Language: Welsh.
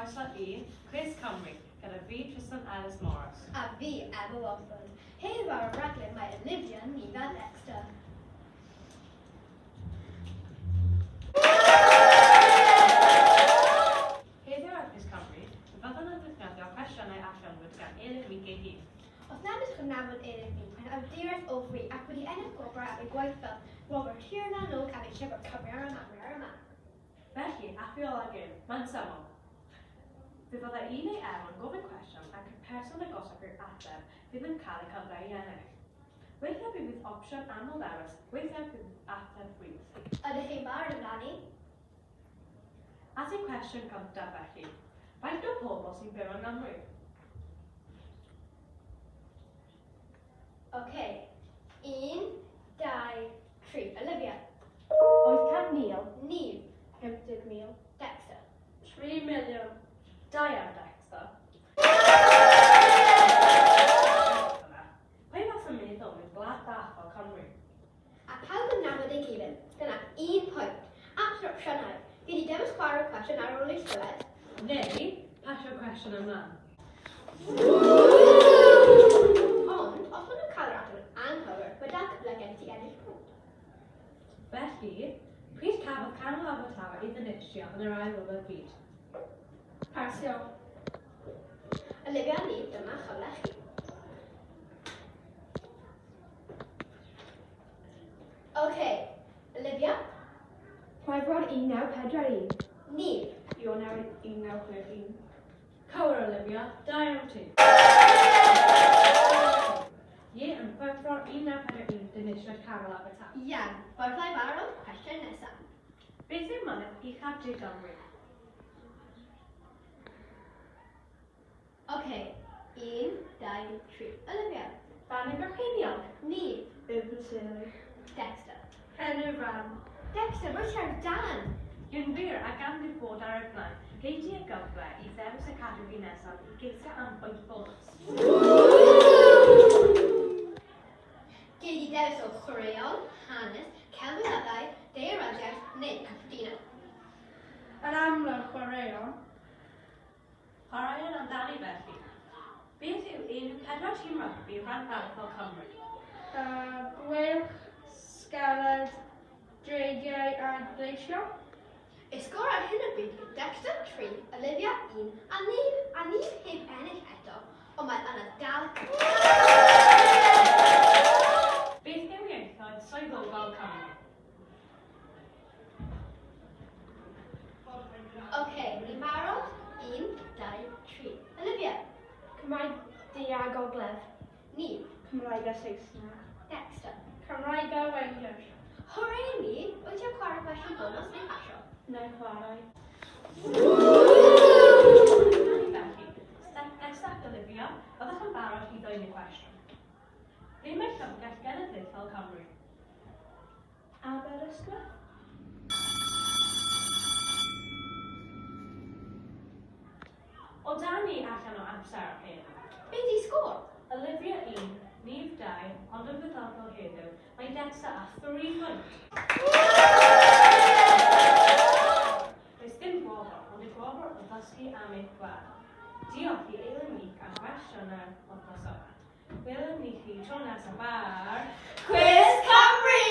croeso i Cwis Cymru gyda fi Tristan Ellis Morris. A fi, Emma Walford. Heddiw ar y rhaglen mae Olivia, Niamh a Dexter. Heddiw ar Cwis Cymru, fe fyddwn yn defnyddio cwestiynau a llyfrwyd gan Elin Meek ei hun. Os nad ydych yn nabod Elin Meek, mae'n awdures o fri ac wedi ennill gwobrau am ei gwaith fel Gwobr Tir na n-Og am ei llyfr Cymru ar y Map. Cymru ar y Map. Felly, af i ola gêm. Mae'n syml. Fe fyddai un neu Ewan yn gofyn cwestiwn ac y person agosaf i'r ateb fydd yn cael y cyfle i ennill. Weithiau fe fydd opsiwn aml-ddewis, weithiau fe fydd ateb rhith. Ydych chi'n barod amdani? At y cwestiwn cyntaf felly. Faint o pobl sy'n byw yng Nghymru? Ok. Un, dau, tri. Olivia. 800,000. Niamh. 50,000. Dexter. 3 miliwn. Da iawn, Dexter. Pwy fasa'n meddwl mewn gwlad bach fel Cymru? A pawb yn nabod ei gilydd. Dyna un pwynt. At yr opsiynau. Fi 'di dewis chwarae'r cwestiwn ar ôl ei chlywed. Neu, pasio'r cwestiwn ymlaen. Ond, os maen nhw'n cael yr ateb yn anghywir, mae dal cyfle gen ti ennill pwynt. Felly, pryd cafodd Canol Abertawe ei ddinistrio yn yr Ail Ryfel Byd? Pasio. Olivia a Niamh, dyma chyfle chi. Ok, Olivia? Chwefror 1941. Niamh? Ionawr 1961. Cywir, Olivia. Da iawn ti. Ie, yn Chwefror 1941, dinistriodd Carol Abertawe. Iawn, bwrddau barod, cwestiwn nesaf. Beth yw mynydd uchaf De Gymru? Ok, un, dau, tri. Olivia. Bannau Brycheiniog. Niamh. Urban Dexter. Pen y Fran. Dexter, rwyt ti ar dân! Yn wir, a gan dy fod ar y blaen, gei di y gyfle i ddewis y categori nesaf i geisio am bwynt bonws. Gei di dewis o chwaraeon, hanes, celfyddydau, daearyddiaeth neu cyffredinol. Yn amlwg chwaraeon. Chwaraeon amdani felly. Beth yw enw pedwar tîm rygbi rhanbarthol Cymru? Y Gweilch, Scarlets, Dreigiau a Gleision. Y sgôr ar hyn o bryd yw Dexter 3, Olivia 1 a Niamh, a Niamh heb ennill eto, ond mae yna dal Beth yw ieithoedd swyddogol Cymru? Ok, ni'n barod? Un, dau, tri. Olivia. Cymraeg Du a Gogledd. Niamh. Cymraeg a Saesneg. Dexter. Cymraeg a Wenglish. Hwrê Niamh! Wyt ti am chwarae cwestiwn bonws neu pasio? Na i chwarae. Amdani felly. Step nesaf Olivia, byddwch yn barod i ddwyn y cwestiwn. Ble mae Llyfrgell Genedlaethol Cymru? Aberystwyth. O dan ni allan o amser am hyn. Be di sgôr? Olivia 1, Niamh 2, ond yn fuddugol heddiw, mae Dexter â thri phwynt. Does dim gwobr, ond y gwobr o ddysgu am eich gwlad. Diolch i Elin Meek am gwestiynau'r wythnos yma. Welwn ni chi tro nesaf ar Cwis Cymru!